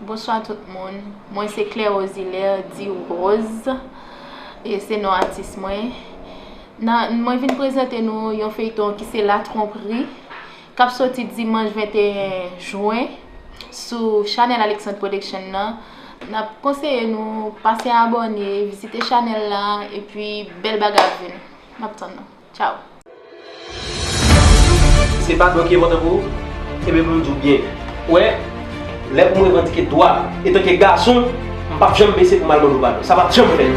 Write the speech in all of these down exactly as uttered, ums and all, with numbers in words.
Bonswa tout moun. Mwen se Claire Osilaire, di Rose. E se non atis mwen. Nan, mwen vin prezante nou yon feyton ki se La Tromperie, k ap soti dimanch venteyen jen sou chanèl Alexandre Production nan. N ap konseye nou pase abòne, vizite chanèl la, epi bèl bagay ap vini. M ap tann nou. Tchao. Se pa don ki enpòtan pou ou? Ebyen, pou m di w byen, ou wè, lè pou m revandike dwa, etanke gason, m p ap janm bese pou m al mande w padon. Sa p ap janm fèt.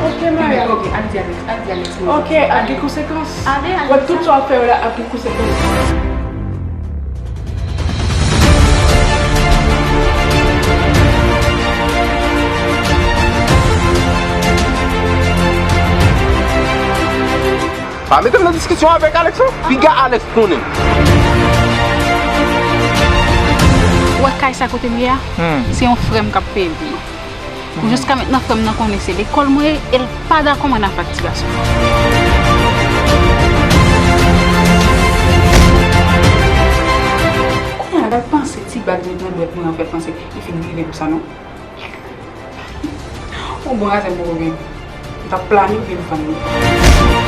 Ok, Maya. Ok, al di Alex, al di Alex. Ok, ap gen konsekans. Ale, ale. Wè, tout sa w ap fè yo la ap gen konsekans. Pa mete m nan diskisyon avèk Alex non. Piga Alex konnen. Ou wè kay sa kote m ye a? Hmm. Se yon frè m k ap peye l pou mwen. Pou jiska mentnan, frè m nan konnen se lekòl mwen ye e l pa dakò mwen nan faktirasyon. Kounye a, l al panse ti bag li nan dwèt mwen an fè l panse li fin rive pou sa non. Yon bon razè m poko gen. M t ap plane pou m vann li.